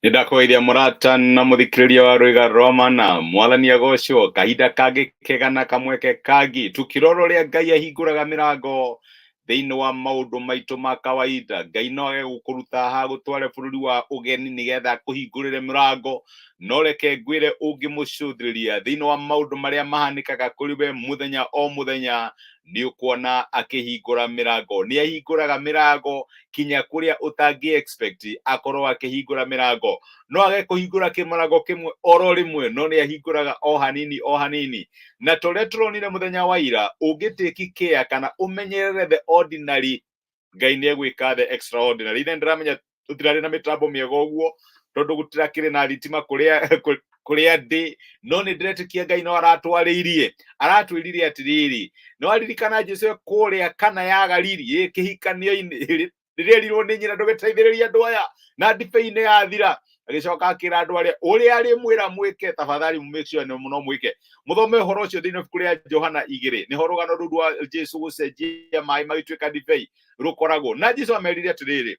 Nĩndakũgeithia mũrata na mũthikĩrĩria wa Rwĩga Romana, mwathani agocwo. Kahinda kangĩ kega na kamweke kangĩ tukĩrora ũrĩa Ngai ahingũraga mĩrango thĩinĩ wa maũndũ maitũ ma kawaida. Ngai no age gũkũruta haha gũtware bũrũri wa ũgeni nĩgetha akũhingũrĩre mĩrango, no reke ngwĩre ũngĩmũcũthĩrĩria thĩinĩ wa maũndũ marĩa mahanĩkaga kũrĩ we mũthenya o mũthenya, nĩ ũkuona akĩhingũra mĩrango. Nĩ ahingũraga mĩrango kinya kũrĩa ũtangĩ expect akorwo akĩhingũra mĩrango. No age kũhingũra kĩmũrango kĩmwe oro rĩmwe, no nĩ ahingũraga o hanini o hanini. Na torĩa tũronire mũthenya wa ira, ũngĩtĩki care kana ũmenyerere the ordinary, Ngai nĩ egwĩka the extraordinary. Ine ndĩramenya tũtirarĩ na mĩtambo mĩega ũguo tondũ gũtirakĩrĩ na thitima kũrĩa kũrĩa ndĩ, no nĩ ndĩretĩkia Ngai no aratwarĩirie, aratwĩrire atĩrĩrĩ, no aririkana Jesu e kũrĩa Kana ya Galili ĩ kĩhikanio-inĩ rĩrĩa erirwo nĩ nyina ndũgĩteithĩrĩrie andũ aya na ndibei nĩ yathira, agĩcoka akĩra andũ arĩa ũrĩa arĩmwĩra mwĩke, tafadhali make sure nĩ mũno mwĩke. Mũthome ũhoro ũcio thĩinĩ wa ibuku rĩa Johana 2, nĩho rũgano rũu rwa Jesu gũcenjia maĩ magĩtuĩka ndibei rũkoragwo. Na Jesu amerire atĩrĩrĩ,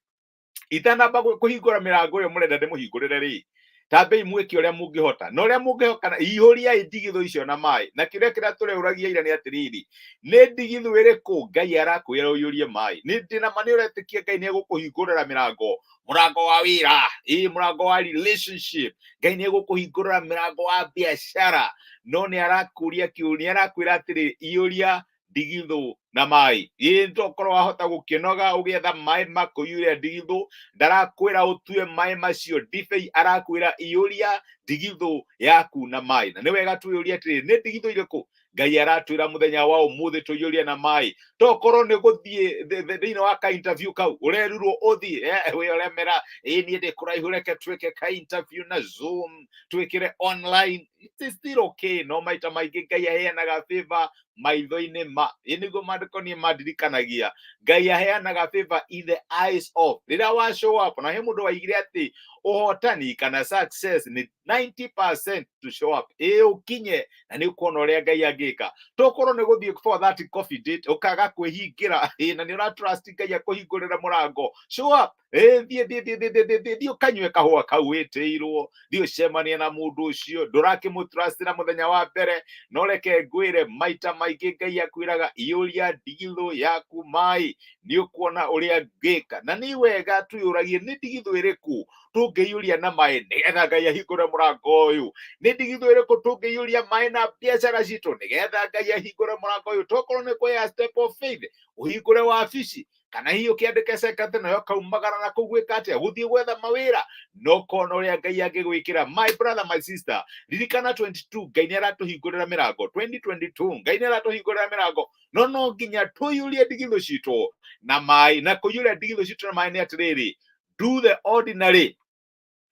itanamba kũhingũra mĩrango ĩyo mũrenda ndĩmũhingũrĩre rĩ, tambei mwĩke ũrĩa mũngĩhota na ũrĩa mũngĩhoka, ihũriai ndigithũ icio na maĩ. Na kĩrĩa kĩrĩa tũreũragia ira nĩ atĩrĩrĩ, nĩ ndigithũ ĩrĩkũ Ngai arakwĩra ũiyũrie maĩ? Nĩ ndĩna ma nĩ ũretĩkia Ngai nĩ egũkũhingũrĩra mĩrango, mũrango wa wĩra, ĩ mũrango wa relationship, Ngai nĩ egũkũhingũrĩra mĩrango wa biacara, no nĩ arakũria kĩũria, nĩ arakwĩra atĩrĩ, iyũria ndigithũ na maĩ. Ĩ tokorwo wahota gũkĩnoga ũgĩetha maĩ ma kũiyũria ndigithũ, ndarakwĩra ũtue maĩ macio ndibei, arakwĩra iyũria ndigithũ yaku na maĩ. Na nĩ wega twĩyũrie atĩrĩrĩ, nĩ ndigithũ irĩkũ Ngai aratwĩra mũthenya wa ũmũthĩ tũiyũrie na maĩ? Tokorwo nĩ gũthiĩ thĩinĩ wa ka interview kau ũrerirwo ũthiĩ, wĩ ũremera, ĩ niĩ ndĩ kũraihu, reke twĩke ka interview na Zoom, twĩkĩre online, it is still okay. No maita maingĩ Ngai aheanaga favor maitho-inĩ ma, ĩ nĩguo maandĩko niĩ mandirikanagia, Ngai aheanaga favor in the eyes of rĩrĩa wa show up. Na he mũndũ waigire atĩ ũhotani kana success nĩ 90% to show up, ĩ ũkinye na nĩ ũkuona ũrĩa Ngai angĩka. Tokorwo nĩ gũthiĩ for that coffee date, ũkaga kwĩhingĩra, ĩ na nĩ ũra trust Ngai akũhingũrĩre mũrango, show up, ĩ thiĩ thiĩ thiĩ thiĩ thiĩ thiĩ thiĩ ũkanyue kahũa kau wĩtĩirwo, thiĩ ũcemanie na mũndũ ũcio ndũrakĩmũtrust na mũthenya wa mbere. No reke ngwĩre, maita maingĩ Ngai akwĩraga iyũria ndigithũ yaku maĩ, nĩ ũkuona ũrĩa ngĩka. Na nĩ wega twĩyũragie, nĩ ndigithũ ĩrĩkũ tũngĩiyũria na maĩ nĩgetha Ngai ahingũre mũrango ũyũ? Nĩ ndigithũ ĩrĩkũ tũngĩiyũria maĩ na biacara citũ nĩgetha Ngai ahingũre mũrango ũyũ? Tokorwo nĩ kuoya step of faith, ũhingũre wabici, kana hihi ũkĩandĩke secretary nayo kaumagara na kũu gwĩka atĩa, gũthiĩ gwetha mawĩra, no kona ũrĩa Ngai angĩgwĩkĩra. My brother, my sister, ririkana 22 Ngai nĩ aratũhingũrĩra mĩrango, 2022 Ngai nĩ aratũhingũrĩra mĩrango, no no nginya tũiyũrie ndigithũ citũ na maĩ. Na kũiyũria ndigithũ citũ na maĩ nĩ atĩrĩrĩ, do the ordinary,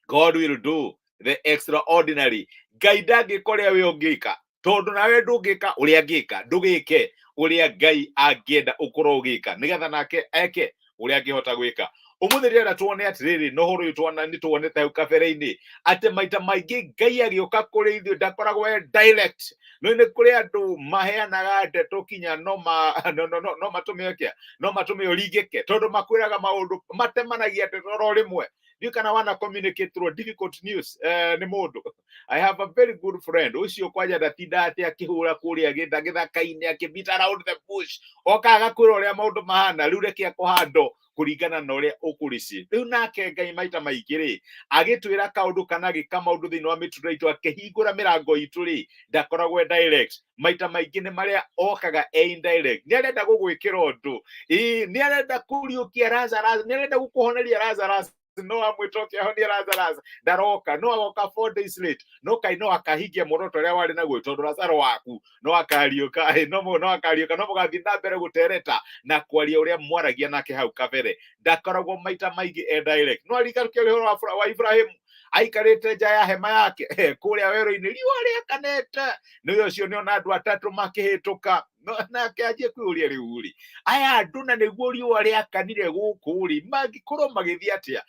God will do the extraordinary. Ngai ndangĩka ũrĩa we ũngĩka, tondũ nawe ndũngĩka ũrĩa angĩka. Ndũgĩke ũrĩa Ngai angĩenda ũkorwo ũgĩka nĩgetha nake eke ũrĩa angĩhota gwĩka. Ũmũthĩ ndĩrenda tuone atĩrĩrĩ, na ũhoro ũyũ twana nĩ tuonete hau kabere-inĩ atĩ maita maingĩ Ngai agĩũka kũrĩ ithuĩ ndakoragwo e direct, no nĩ kũrĩ andũ maheanaga ndeto kinya no ma no no no no matũme ũkĩa, no matũme ũringĩke, tondũ makwĩraga maũndũ matemanagia ndeto oro rĩmwe. Ndiũ kana wana communicate through difficult news nĩ mũndũ. I have a very good friend ũcio kwanja ndatinda atĩ akĩhũra kũrĩa gĩthaka-inĩ akĩbeat around the bush, oka agakwĩra ũrĩa maũndũ mahana. Rĩu reke akũhando kũringana na ũrĩa ũkũrĩci. Rĩu nake Ngai maita maingĩ rĩ, agĩtwĩra kaũndũ kana agĩka maũndũ thĩinĩ wa mĩtũrĩre itũ, akĩhingũra mĩrango itũ rĩ, ndakoragwo e direct. Maita maingĩ nĩ marĩa okaga e indirect. Nĩ arenda gũgwĩkĩra ũndũ, ĩĩ nĩ arenda kũriũkia Lazarus, nĩ arenda gũkũhoneria Lazarus, no amwĩta oke ahonie Lazarus, ndaroka, no agoka 4 days late. No kai no akahingia muoroto ũrĩa warĩ naguo, tondũ Lazaro waku no akariũka, no no akariũka, no mũgathiĩ na mbere gũtereta na kwaria ũrĩa mwaragia nake hau kabere. Ndakoragwo maita maingĩ e direct. No aririkana ũhoro wa Ibrahimu aikarĩte nja ya hema yake kũrĩa werũ-inĩ, riũa rĩakanĩte, nĩ ũcio nĩ ona andũ atatũ makĩhĩtũka. No, nake anjie kwĩyũria rĩu rĩ, aya andũ na nĩguo riũa rĩakanire gũkũ rĩ, mangĩkorwo magĩthiĩ atĩa?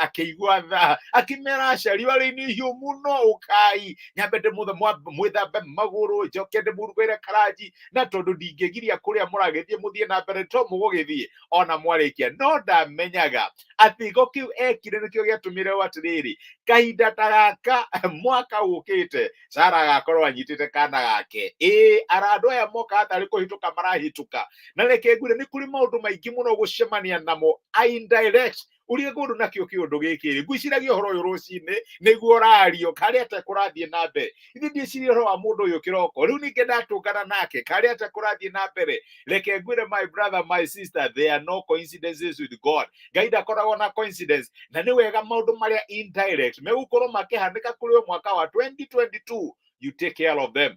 Akĩigua tha, akĩmera aca, riũa rĩu nĩ ihiũ mũno, ũkai nyambe ndĩmũthe mwĩthambe magũrũ, njoke ndĩmũrugĩre karanji, na tondũ ndingĩgiria kũrĩa mũragĩthiĩ mũthiĩ na mbere, to mũgũgĩthiĩ ona mwarĩkia. No ndamenyaga atĩ gĩko kĩu ekire nĩkĩo gĩatũmire ũũ atĩrĩrĩ, kahinda ta gaka mwaka ũkĩte Sara agakorwo anyitĩte kana gake. Ĩĩ, ara andũ aya moka atarĩ kũhĩtũka marahĩtũka. Na reke ngwĩre, nĩ kũrĩ maũndũ maingĩ mũno gũcemania namo indirect ũrĩa ngũndũ nakĩo kĩũndũ gĩkĩ rĩ, ngwĩciragia ũhoro ũyũ rũcinĩ nĩguo ũrario karĩa ate kũrathiĩ na mbere. Ithe ndiĩciria ũhoro wa mũndũ ũyũ kĩroko rĩu, ningĩ ndatũngana nake karĩa ate kũrathiĩ na mbere. Reke ngwĩre, my brother, my sister, there are no coincidences with God. Ngai ndakoragwo na coincidence, na nĩ wega maũndũ marĩa indirect megũkorwo makĩhanĩka kũrĩ we mwaka wa 2022, you take care of them,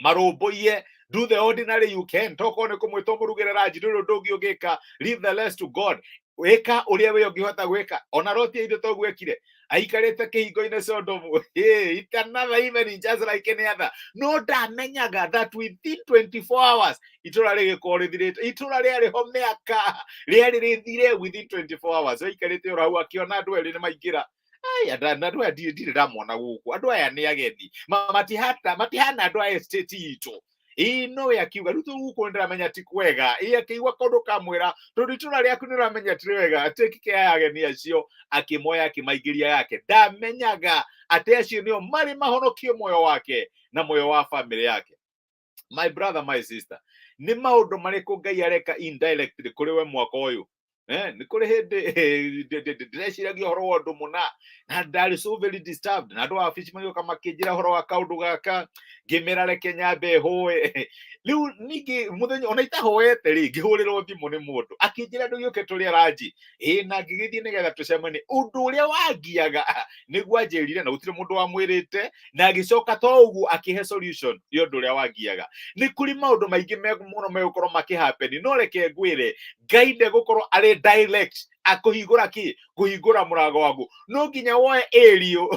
marũmbũiye. Do the ordinary you can. Tokorwo nĩ kũmwĩta ũmũrugĩre ranji, ndũrĩ ũndũ ũngĩ ũngĩka. Leave the rest to God. Wĩka ũrĩa we ũngĩhota gwĩka. Ona Loti ithe toguo ekire, aikarĩte kĩhingo-inĩ Sodomu. Hey, it's another evening just like any other. No ndamenyaga that within 24 hours itũra rĩgĩkorwo rĩthirĩte. Itũra rĩarĩ ho mĩaka rĩarĩ rĩthire within 24 hours. Aikarĩte oro hau akĩona andũ erĩ nĩ maingĩra. Ai, andũ aya ndirĩ ndamona gũkũ, andũ aya nĩ ageni. Matihata matihana andũ a estate itũ. Ĩĩ, nowe akiuga rĩu tũgũkũ nĩndĩramenya ti kwega. Ĩĩ, akĩigua kaũndũ kamwĩra, tondũ itũra rĩaku nĩũramenya ti wega, take care ya ageni acio. Akĩmoya, akĩmaingĩria yake. Ndamenyaga atĩ acio nĩo marĩ mahonokie muoyo wake na muoyo wa famĩlĩ yake. My brother, my sister, nĩ maũndũ marĩkũ Ngai areka indirectly kũrĩ we mwaka ũyũ? Nĩ kũrĩ hĩndĩ ndĩreciragia ũhoro wa ũndũ mũna na ndarĩ so very disturbed, na andũ a wabici magĩũka makĩnjĩra ũhoro wa kaũndũ gaka, ngĩmera reke nyambe hũe. Rĩu ningĩ mũthenya ona itahoete rĩ, ngĩhũrĩrwo thimũ nĩ mũndũ akĩnjĩra ndũgĩũke tũrĩe ranji. Ĩĩ, na ngĩgĩthiĩ nĩgetha tũcemanie. Ũndũ ũrĩa wangiaga nĩguo anjĩrire, na gũtirĩ mũndũ wamwĩrĩte, na agĩcoka to ũguo akĩhe solution ya ũndũ ũrĩa wangiaga. Nĩ kũrĩ maũndũ maingĩ mũno megũkorwo makĩhappen, no reke ngwĩre, Ngai ndegũkorwo arĩ direct akũhingũra kĩ kũhingũra mũrango waku. No nginya woe ĩrio,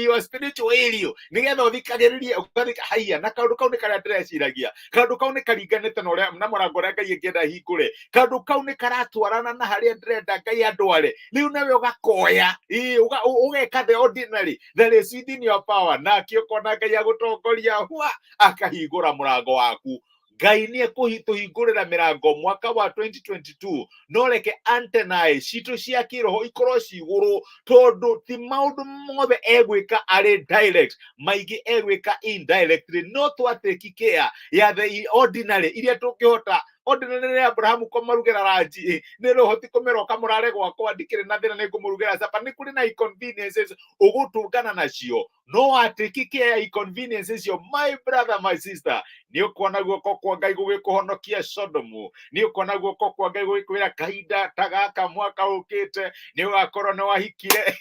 your spiritual ĩrio, nĩgetha ũthikagĩrĩrie, ũgathika haiya, na kaũndũ kau nĩ karĩa ndĩreciragia, kaũndũ kau nĩ karinganĩte na ũrĩa na mũrango ũrĩa Ngai angĩenda hingũre, kaũndũ kau nĩ karatwarana na harĩa ndĩrenda Ngai andware. Rĩu nawe ũgakoya, ĩĩ, ũgeka the ordinary that is within your power, nake ũkona Ngai agũtongoria hwa akahingũra mũrango waku. Ngai nĩ ekũtũhingũrĩra mĩrango mwaka wa 2022, no reke antennae citũ cia kĩroho ikorwo ci igũrũ, tondũ ti maũndũ mothe egwĩka arĩ direct, maingĩ egwĩka indirectly. No twatake care ya the ordinary iria tũngĩhota. Ordinary nĩ Abrahamu kũmarugĩra ranji, nĩ rũhoti kũmera ũkamũrare gwakwa, ndikĩrĩ na thĩna, nĩ ngũmũrugĩra capa. Nĩ kũrĩ na inconveniences ũgũtũngana nacio, no watake care ya inconveniences icio, my brother, my sister, nĩ ũkuona guoko kwa Ngai gũgĩkũhonokia Sodomu. Nĩ ũkuona guoko kwa Ngai gũgĩkwĩra kahinda ta gaka mwaka ũkĩte nĩ ũgakorwo nĩ wahikire,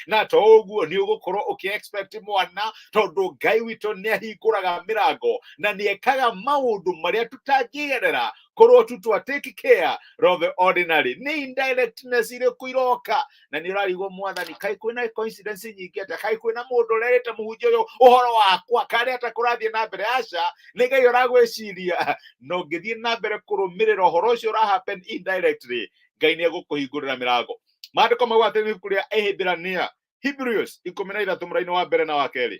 na to ũguo, nĩ ũgũkorwo ũkĩ expect mwana, tondũ Ngai witũ nĩ ahingũraga mĩrango na nĩ ekaga maũndũ marĩa tũtangĩgerera korwo tu twa take care of the ordinary. Nĩ indirectness irĩkũ iroka na nĩ ũrarigwo, Mwathani, kaĩ kwĩna coincidence nyingĩ atĩa? Kaĩ kwĩna mũndũ ũrerĩte mũhunjia ũyũ ũhoro wakwa? Karĩa ata kũrathiĩ na mbere? Aca, nĩ Ngai ũragwĩciria, na ũngĩthiĩ na mbere kũrũmĩrĩra ũhoro ũcio ũra happen indirectly, Ngai nĩ egũkũhingũrĩra mĩrango. Maandĩko mauga atĩ ibuku rĩa Ehibirania, Hebrews 13 mũraini wa mbere na wa kerĩ,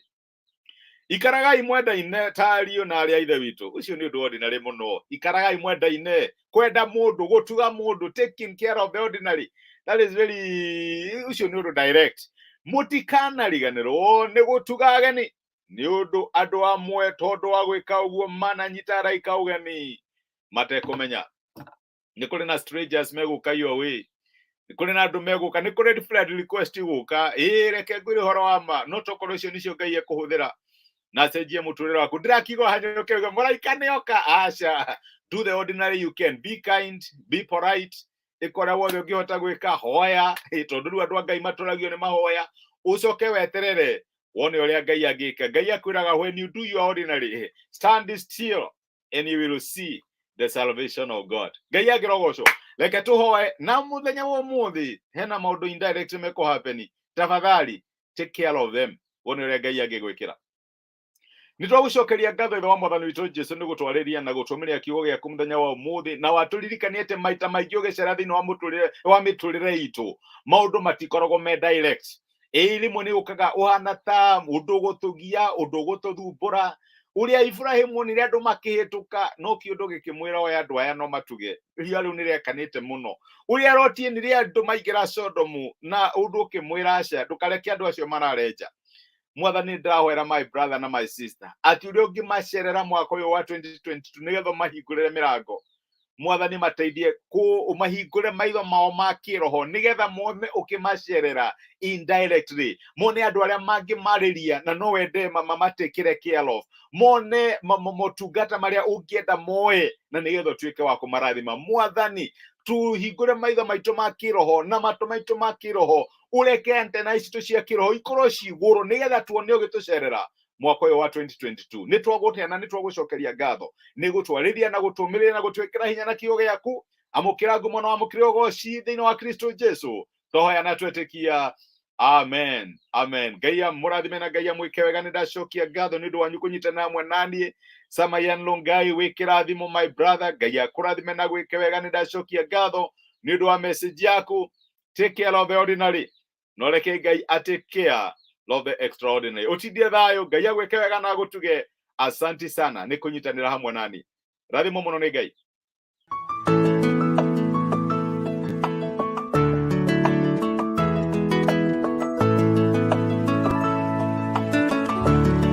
ikaragai mwendaine ta ariũ na arĩ a Ithe witũ. Ũcio nĩ ũndũ ordinary mũno. Ikaragai mwendaine, kwenda mũndũ, gũtuga mũndũ, taking care of the ordinary, that is very, ũcio nĩ ũndũ direct. Mũtikanariganĩrwo nĩ gũtuga ageni, nĩ ũndũ andũ amwe tondũ wa gwĩka ũguo mananyita araika ũgeni matekũmenya. Nĩ kũrĩ na strangers megũka your way, nĩ kũrĩ na andũ megũka, nĩ kũrĩ friend request gũka. Ĩĩ, reke ngwĩre ũhoro wa ma, no tokorwo icio nĩcio Ngai ekũhũthĩra na acenjie mũtũrĩre waku. Ndĩrakiuga hanyũke uge mũraika nĩoka, aca. Do the ordinary you can. Be kind, be polite, ĩka ũrĩa wothe ũngĩhota gwĩka, hoya. Ĩ, tondũ rĩu andũ a Ngai matũragio nĩ mahoya. Ũcoke weterere wone ũrĩa Ngai angĩka. Ngai akwĩraga, when you do your ordinary, stand still and you will see the salvation of God. Ngai angĩrogocwo. Reke tũhoe. Na mũthenya wa ũmũthĩ hena maũndũ indirect mekũhappen, tafadhali take care of them, wone ũrĩa Ngai angĩgwĩkĩra. Nĩ twagũcokeria ngatho ithe wa mwathani witũ Jesu nĩ gũtwarĩria na gũtũmĩria kiugo gĩaku mũthenya wa ũmũthĩ, na watũririkania atĩ maita maingĩ ũgĩcera thĩinĩ wa mũtũrĩre wa mĩtũrĩre itũ maũndũ matikoragwo me direct. Ĩĩ rĩmwe nĩ ũkaga ũhana ta ũndũ ũgũtũgia, ũndũ ũgũtũthumbũra, ũrĩa Iburahĩmu onire andũ makĩhĩtũka no kĩũndũ gĩkĩmwĩra oya andũ aya no matuge riũa rĩu nĩ rĩakanĩte mũno. Ũrĩa Loti onire andũ maingĩra Sodomu na ũndũ ũkĩmwĩra aca ndũkareke andũ acio marare nja. Mwathani, ndĩrahoera my brother na my sister atĩ ũrĩa ũngĩmacerera mwaka ũyũ wa 2022 nĩgetha ũmahingũrĩre mĩrango, mwathani mateithie kũ ũmahingũre maitho mao ma kĩroho nĩgetha mone ũkĩmacerera indirectly, mone andũ arĩa mangĩmarĩria na no wende mamatekere care of, mone motungata marĩa ũngĩenda moe na nĩgetha ũtuĩke wa kũmarathima. Mwathani, tuhingũre maitho maitũ ma kĩroho na matũ maitũ ma kĩroho, ũreke antena citũ cia kĩroho ikorwo ci igũrũ nĩgetha tuone ũgĩtũcerera mwaka ũyũ wa 2022. Nĩ twagũtĩa na nĩ twagũcokeria ngatho nĩ gũtwarĩria na gũtũmĩrĩria na gũtwĩkĩra hinya na kiugo gĩaku. Amũkĩra ngumo na wamũkĩre ũgoci thĩinĩ wa Kristo Jesu, twahoya na twetĩkia, amen, amen. Ngai amũrathime na Ngai amwĩke wega. Nĩ ndacokia ngatho nĩ ũndũ wanyu kũnyitana hamwe naniĩ. Samayan Longai, wĩ kĩrathimo my brother. Ngai akũrathime na gwĩke wega. Nĩ ndacokia ngatho nĩ ũndũ wa message yaku. Take care of the ordinary, no reke Ngai a take care of the extraordinary. Ũtindie thayũ, Ngai agwĩke wega na agũtuge. Asanti sana nĩ kũnyitanĩra hamwe nani. Rathimo mũno nĩ Ngai.